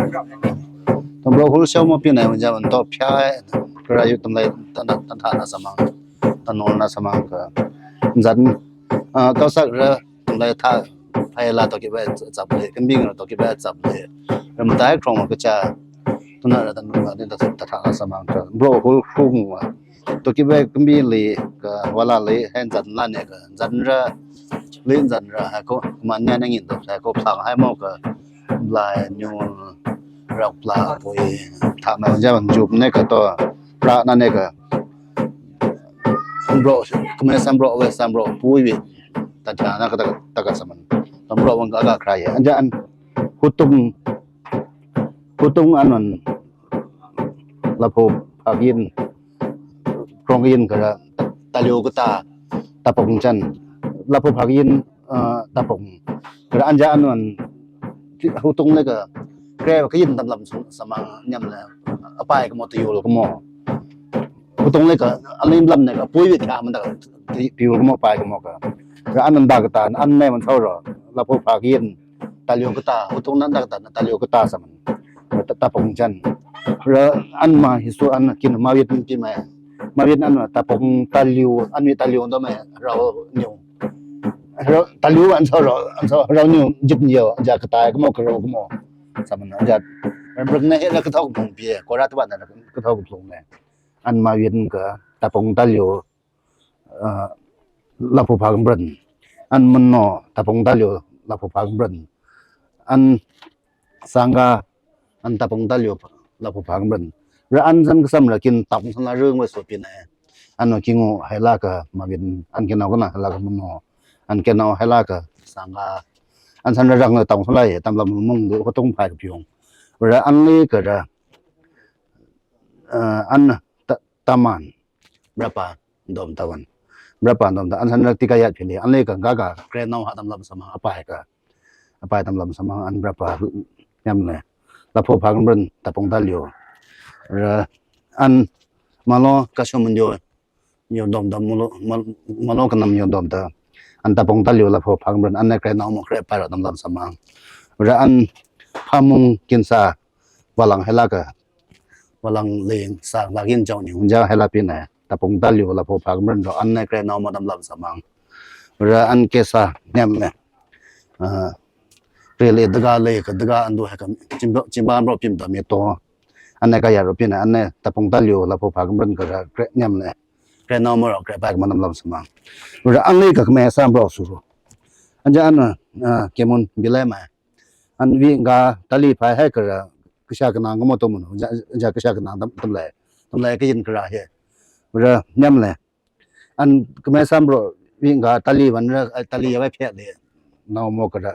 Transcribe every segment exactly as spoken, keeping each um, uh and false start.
Tawˇ bro hul shao maˇ piˇ na, wun jaˇ wun tawˇ hpyaˇ, kara yuˬ tamlai, ta na, ta na sa maˇ, ta na sa maˇ ka, zan, a, tawˇ saꞈ ra tamlai htaˇ, hpaiˇ la tawˇ kiˇ baˆ caˇ le, kanˉ biˇ ngaˬ tawˇ kiˇ baˆ caˇ le, raꞈ ma ta hk'aw ma ka ca, tawˇ na ra ta na, ta na sa maˇ ka, bro hul hul maˇ tawˇ kiˇ baˆ kanˉ biˇ le, ka wa la le, hen zan la ne ka, zan ra, le zan ra, ha ko, ma nya na nyi tawˇ, ha ko, hpaˍ hai maˇ ka, lai nyu, raꞈ pla pui, htaꞈ ma jaˇ ban juˆ ne ka tawˇ, raꞈ na ne ka, bro, k'me san bro, we san bro, pui ve, ta ca na ka ta, ta ka sa maˇ, ta bro wang ka ka hk'aˇ ye, an jaˇ an, hu tung, hu tung an an, la hpu hpaˇ kiˇ yin, krong kiˇ yin ka ra, ta liˬ ka ta, ta pong can, la hpu hpaˇ kiˇ yin, a, ta pong, ka ra an jaˇ an an, hu tung le ka, kre kiˇ yin tam lam sa maˇ nyam le, a pai ka maw ta yul ka maw. Hu tung le ka, a lim lam ne ka, pui ve htaꞈ ma ta, ta yul ka maw pai ka maw ka. Ra an an da ka ta, an ne maˇ saw ro, la hpu hpaˇ kiˇ yin, ta liˬ ka ta, hu tung na da ka ta, ta liˬ ka ta sa maˇ. Ta, ta pong can. Ra an ma hiˉ su an kiˇ na ma wit piˇ ma. Ma wit an ta pong ta liˬ, an wit ta liˬ dawˇ ma, raw nyu. Raw ta liˬ an saw raw, an saw raw nyu jit nyi jaˇ ka ta ka maw ka raw ka maw. Sa maˇ na jaˇ. Ram brek na he la ka tawˇ ka pong piˇ, ko ra ta ba na ka tawˇ ka pong ne. An ma wit ka ta pong ta liˬ, a, la hpu hpaˇ ka mbrun. An mvuhˇ naw ta pong ta liˬ la hpu hpaˇ ka mbrun. An sangka, an ta pong ta liˬ la hpu hpaˇ ka mbrun. Ra an san ka sam ra kin tawˇ san la rung ve so piˇ na. An wa kiˇ ngo hai la ka ma win, an keh naw ka na hai la ka mvuhˇ naw. An keh naw hai la ka sangka. An san ra rang tawˇ san la ye, tam lam mong du ka tong hpai ka piˇ ong. Ra an le ka ra, a, an ta, ta maˇ, brapa dawˇ ta wan. Brapa dawˇ ta, an san ra ti ka yaꞈ hpehꞈ le, an le ka ga ka kre naw ha tam lam sa maˇ, a pai ka. A pai tam lam sa maˇ, an brapa nyam le. La hpu hpaˇ ka mbrun ta pong ta liˬ. Ra an maˇ lo ka sho mvuhˇ naw, nyo dawˇ ta maˇ lo, maˇ, maˇ lo ka nam nyo dawˇ ta. An ta pong ta liˬ la hpu hpaˇ ka mbrun, an ne kre naw maˇ kre pai ro tam lam sa maˇ. Ra an hpa mong kin sa, wa lang hai la ka. Wa lang le sa la kin jawˇ nyi, wun jaˇ hai la piˇ na, ta pong ta liˬ la hpu hpaˇ ka mbrun ro, an ne kre naw maˇ tam lam sa maˇ. Ra an keh sa nyam le. A, re le dega le ka dega an du hai ka, cim, cim ba bro piˇ ta mi to. An ne ka yaˇ ro piˇ na, an ne ta pong ta liˬ la hpu hpaˇ ka mbrun ka ra kre nyam le. Kre naw maˇ ro kre pai ka maˇ tam lam sa maˇ. Ra an le ka k'me san bro su ro. An jaˇ an, a, keh mvuhˇ biˇ le ma. An viˇ ga ta liˬ hpai hai ka ra, ka sha ka nang ka maw to mvuhˇ naw, jaˇ, jaˇ ka sha ka nang tam, tam le, tam le ka yin ka ra he. Ra nyam le. An k'me san bro viˇ ga ta liˬ wan ra, a, ta liˬ ya wai hpehꞈ le. Naw maˇ ka ra.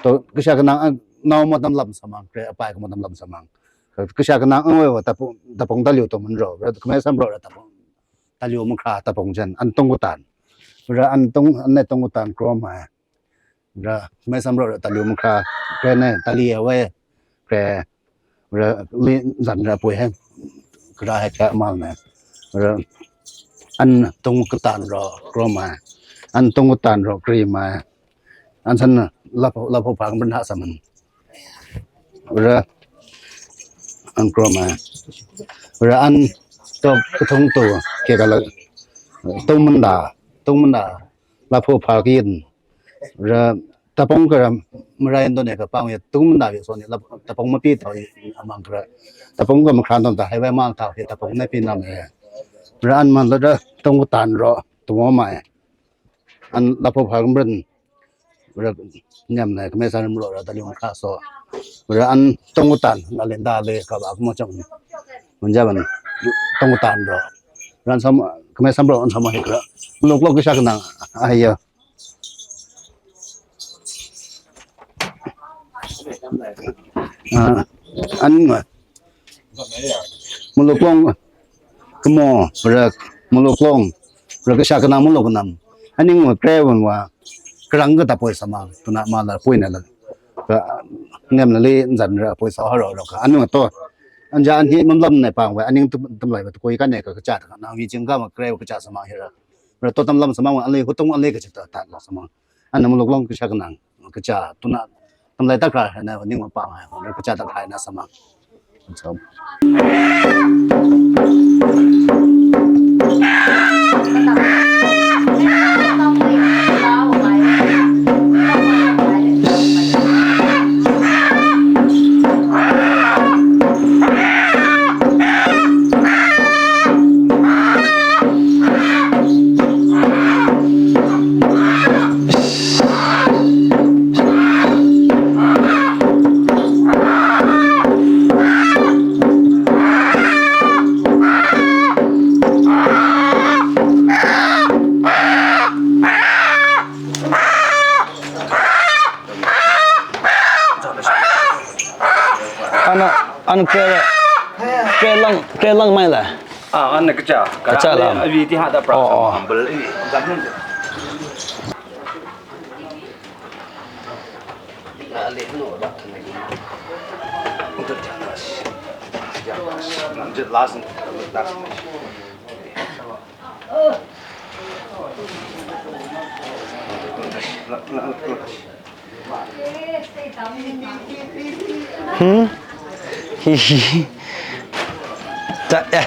To ka sha ka nang, a, naw maˇ tam lam sa maˇ, kre a pai ka maˇ tam lam sa maˇ. Ka, ka sha ka nang an wai wa ta pong, ta pong ta liˬ to mvuhˇ ro. Ra k'me san bro ra ta pong ta liˬ maˇ hk'a ta pong jan, an tong ku tan. Ra an tong, an ne tong ku tan kro ma. Ra k'me san bro ra ta liˬ maˇ hk'a, kre ne ta liˬ ya wai, kre, ra le zan ra pui hai, ka ra hai ka maˇ ne. Ra an tong ku tan ro kro ma. An tong ku tan ro kri ma. An san la hpu, la hpu hpaˇ ka mbrun ha sa maˇ. Ra an kro ma. Ra an to ka tong to keh ka la, tong mvuhˇ naw, tong mvuhˇ naw. La hpu hpaˇ kiˇ yin. Ra ta pong ka ra, mvuhˇ ra yin to ne ka pang ye tong mvuhˇ naw ve so ne, la ta pong maˇ piˇ taw ye a maˇ ka ra. Ta pong ka maˇ hk'a to ta hai wai maˇ taw ye ta pong ne piˇ na me. Ra an maˇ la ra tong ku tan ro, tong ma ye. An la hpu hpaˇ ka mbrun. Ra nyam ne k'me san ro ra ta liˬ maˇ hk'a so. Ra an tong ku tan, la le da le ka ba ka maˇ chong. Wun jaˇ ban tong ku tan ro. Ra an sa maˇ, k'me san ro an sa maˇ he ka ra. Mvuhˇ lo klong ka sha ka nang a he ya. A, an ma. Mvuhˇ lo klong, k'maw, ra, mvuhˇ lo klong, ra ka sha ka nang mvuhˇ lo ka nam. An ni ngawˬ kre wun wa, ka rang ka ta poi sa maˇ, tu na maˇ la poi na la. Ka, nem la le zan ra poi sa ha ro ro ka. An ni ngawˬ to. An jaˇ an he mvuhˇ lam ne pang wa, an ni tu, tum lai wa tu koi ka ne ka ka ca ta ka na wi jing ka ma kre wa ka ca sa maˇ he ra. Ra to tam lam sa maˇ wa, an le hu tong an le ka ca ta ta la sa maˇ. An na mvuhˇ lo klong ka sha ka nang, ka ca, tu na, Tăm lai ta kra na ni ma pa ma, ka cha ta kra na sa ma. Anăn, anăn kơ, kơ lăng, kơ lăng mai leh. A, anăn kơ cha. Kơ cha lăng. Avi ti ha ta pra. Ơ, ơ. Hambal i. Hmm? Hi, hi, hi. Ta, eh.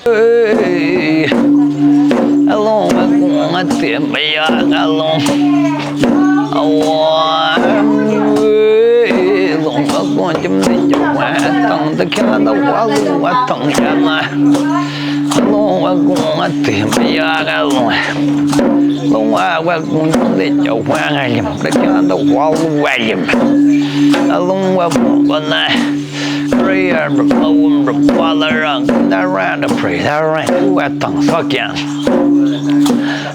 Ê, a long a kông a ti ma ya a long. A wa, ê, long a kông jim ni jim wa a tong ta kya ta wa lu wa tong ya ma. A long a kông a ti ma ya a long. Long a wa kông jim ni jim wa a yim ta kya ta wa lu wa yim. A long a kông a na. Prayer, the poem, the father, the right, the prayer, the right, the tong, fuck yeah.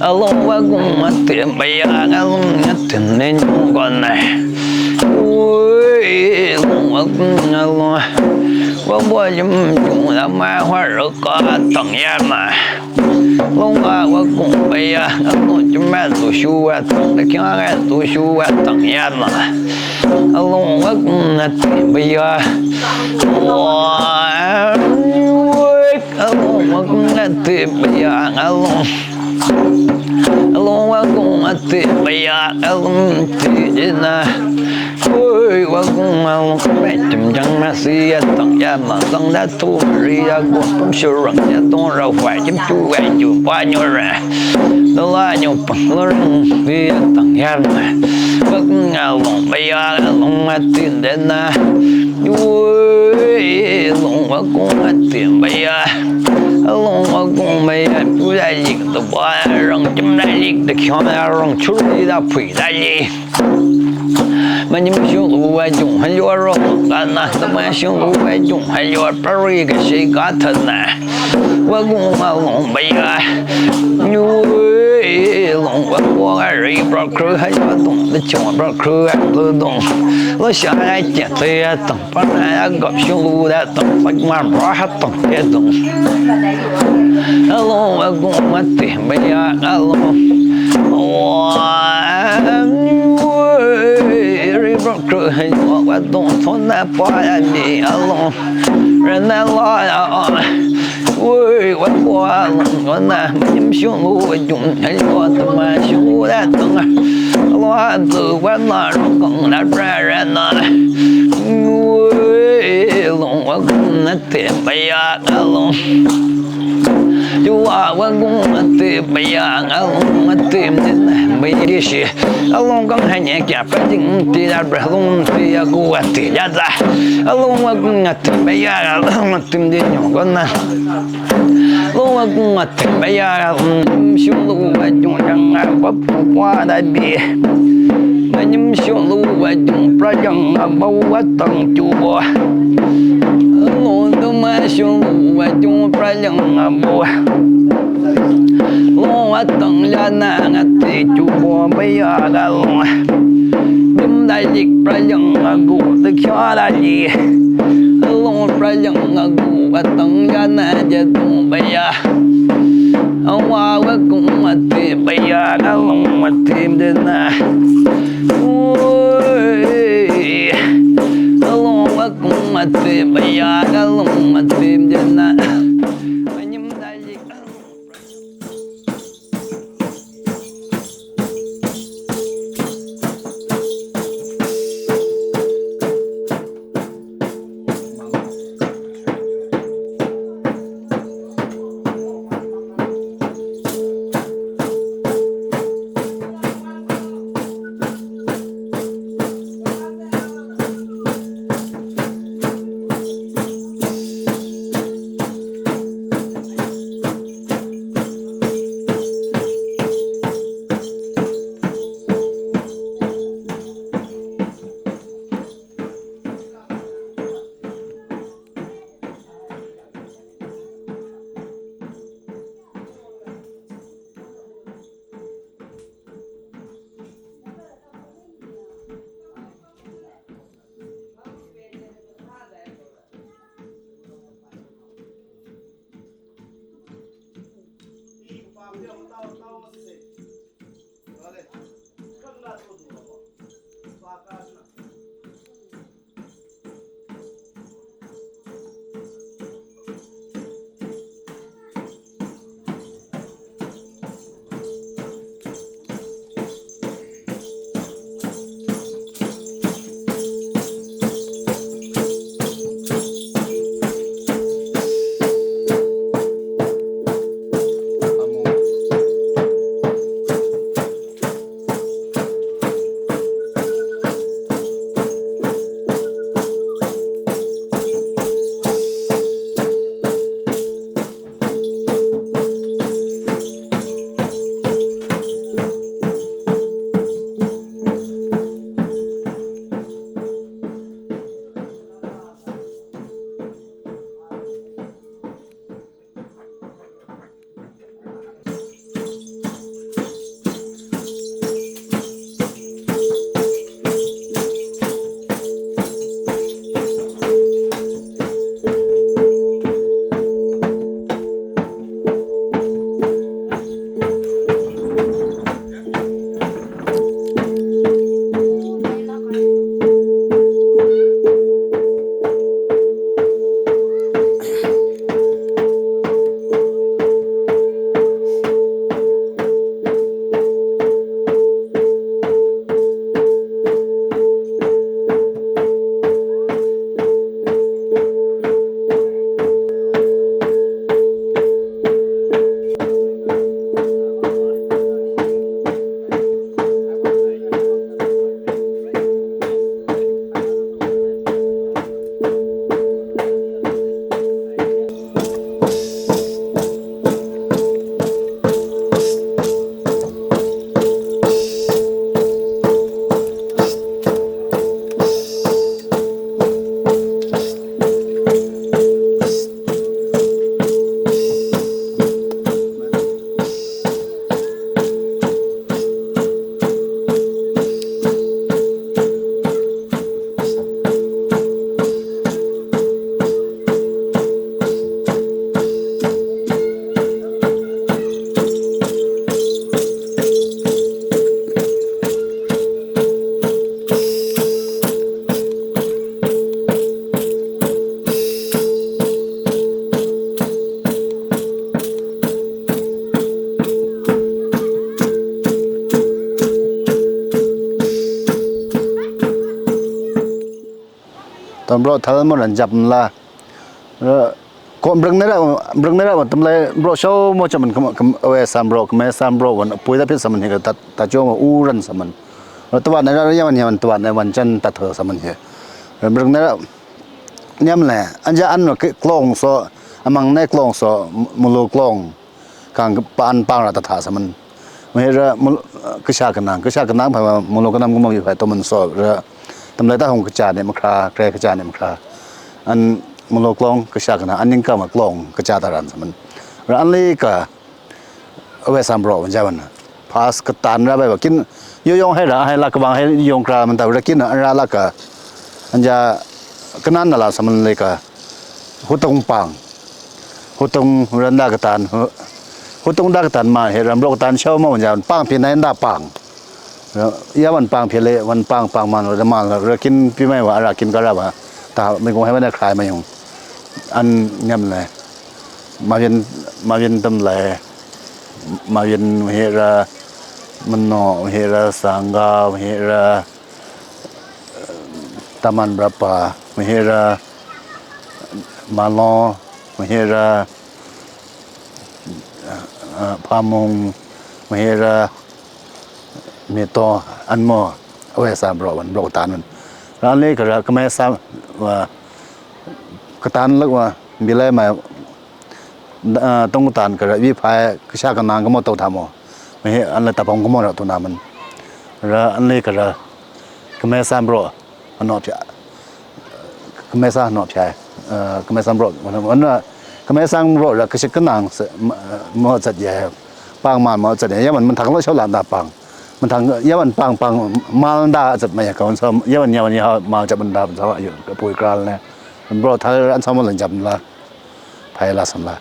A long wa kông a ti ma ya, a long a ti ni kông na. Ui, long wa kông a long. Wa wa yim yong la ma hua ro ka tong ya ma. Long a wa kông ma ya, a long jim ma tu shu wa tong, da kyang a tu shu wa tong ya ma. A long wa kông a ti ma ya. A long wa kông a ti ma ya, a long. A long wa kông a ti ma ya, a long ti ji na. Ui, wa kông a long, meh jim jang ma si ya tong ya ma, tong da tu ri ya guan pum shu rang ya tong rau fai jim chu wa ju pa nyu ra. Lo la nyu pang lo rang si ya tong ya ma. Wa kông a long ma ya, a long ma ti de na. Ui, long wa kông a ti ma ya. A long wa kông ma ya, chu da yik ta ba rang jim da yik ta kyo da rang chu ri da pui da yi. Ma nyim shu lu wa jung ha yua ro ka na, ta ma shu lu wa jung ha yua pa ri ka shi ka ta na. Wa kông a long ma ya. Nyu long wa kông a ri bra kru ha yua dong, ta chong bra kru a lu dong. Lo sha a jia ta ya dong, pa na ya gop shu lu da dong, pa ma bra ha dong, ya dong. A long wa kông a ti ma ya a long. Wa ri bra kru ha yua wa dong, thon na pa ya ni a long. Ren na la ya a. Ui, wa kông a long, wa na, ma nyim shu lu wa jung, ha yua ta ma shu da dong a. Lo ha tu wa na rong kong na ra ra na. Ui, long wa kông a ti ma ya a long. Ju wa wa kông a ti ma ya a long, a ti ma ya shi. A long kang ha nyeh kya pa jing ti da bra long ti ya gu wa ti ya da. A long wa kông a ti ma ya a long, a ti ma ya nyu ko na. Long wa kông a ti ma ya a long, shu lu wa jung jang a ba pu wa da bi. Ma nyim shu lu wa jung pra jang a ba wa tang ju bo. Long tu ma shu lu wa jung pra jang a bo. Long wa tang ya na nga ti ju bo ma ya a long. Jim da yik pra jang a gu ta kya da yi. Long pra jang a gu wa tang ya na ja dong ma ya. A wa wa kông a ti ma ya, a long a ti ma de na. Ui. A long wa kông a ti ma ya, a long a ti ma de na. Ma nyim da yik. Tawˇ bro, thal mawˇ ran jap la. Ko breng ne ra, breng ne ra wa tam leh bro shaw mawˇ cha mawˇ, Awˬ ve sam bro, Kame sam bro wa pui ta piˇ sa mawˇ hk'e, ta, ta cho mawˇ u ran sa mawˇ. Taˇ va ne ra yaˇ mawˇ, yaˇ mawˇ taˇ va ne, van chan ta theu sa mawˇ hk'e. Breng ne ra, nyiˇ mawˇ leh, anˇ jaˇ anˇ mawˇ hk'e klong so, amang ne klong so, mvuhˇ lo klong. Kang pa anˇ pang ra ta thaꞈ sa mawˇ. Mvuhˇ heˆ ra, mvuhˇ lo, keu sha keu nang, keu sha keu nang hpaˇ mvuhˇ lo keu nam keu mawˇ viˇ hpaˇ to mawˇ so ra. Tam leh taˇ hawˬ keu cha ne mawˇ hk'e, keu cha ne mawˇ hk'e. Anˇ mvuhˇ lo klong keu sha keu nang, anˇ nyi kaˇ mawˇ klong keu cha ta ran sa mawˇ. Ra anˇ le kaꞈ, Awˬ ve sam bro mawˇ jaˇ mawˇ. Pass keu tan ra bai ba kin, yawˇ yawˇ haiˬ ra, haiˬ la keu bang haiˬ yawˇ keu ra mawˇ ta ra kin, anˇ ra la kaꞈ, anˇ jaˇ keu nan na la sa mawˇ le kaꞈ. Huˍ tong pang. Huˍ tong ran daꞈ keu tan. Huˍ tong daꞈ keu tan maˇ heˆ, ran bro keu tan shaw mawˇ mawˇ jaˇ, pang hpehꞈ na daꞈ pang. Yaˇ mawˇ pang hpehꞈ le, mawˇ pang, pang maˇ lo, maˇ lo, ra kin piˇ maˇ heˆ wa, a ra kin ka ra ba. Ta meh k'o haiˬ ba ne hk'ai maˇ yonˍ. Anˇ nyiˇ mawˇ leh, maˇ viˉ, maˇ viˉ tam leh, maˇ viˉ mvuhˇ heˆ ra, Mvuhˇ naw mvuhˇ heˆ ra, Sangga mvuhˇ heˆ ra, Taman Brapa mvuhˇ heˆ ra, Maˍ law mvuhˇ heˆ ra, Phaˇ mvuh mvuhˇ heˆ ra, Meh taw, anˇ mawˇ, Awˬ ve sam bro wan, bro keu tan wan. Ra anˇ le kaꞈ ra Kame sam, keu tan leuˆ wa, biˇ leh maˇ, tong keu tan kaꞈ ra viˇ hpaˇ keu sha keu nang keu mawˇ to htaꞈ mawˇ, mvuhˇ heˆ anˇ leh ta pon keu mawˇ ra to na mawˇ. Ra anˇ le kaꞈ ra Kame sam bro, a nawˬ hpehꞈ, Kame sam nawˬ hpehꞈ, Kame sam bro, Kame sam bro ra keu shi keu nang mawˇ caˇ yaˇ, pang maˇ mawˇ caˇ yaˇ, yaˇ mawˇ mvuhˇ htaꞈ lo shaw la daꞈ pang, mvuhˇ htaꞈ yaˇ mawˇ pang pang maˇ daꞈ caˇ maˇ yaˇ kaꞈ, yaˇ mawˇ yaˇ mawˇ yaˇ maˇ caˇ mvuhˇ daꞈ sa a yoˬ, pui kra leh, bro htaꞈ anˇ sam mawˇ leh jap la, hpaˇ la sam la.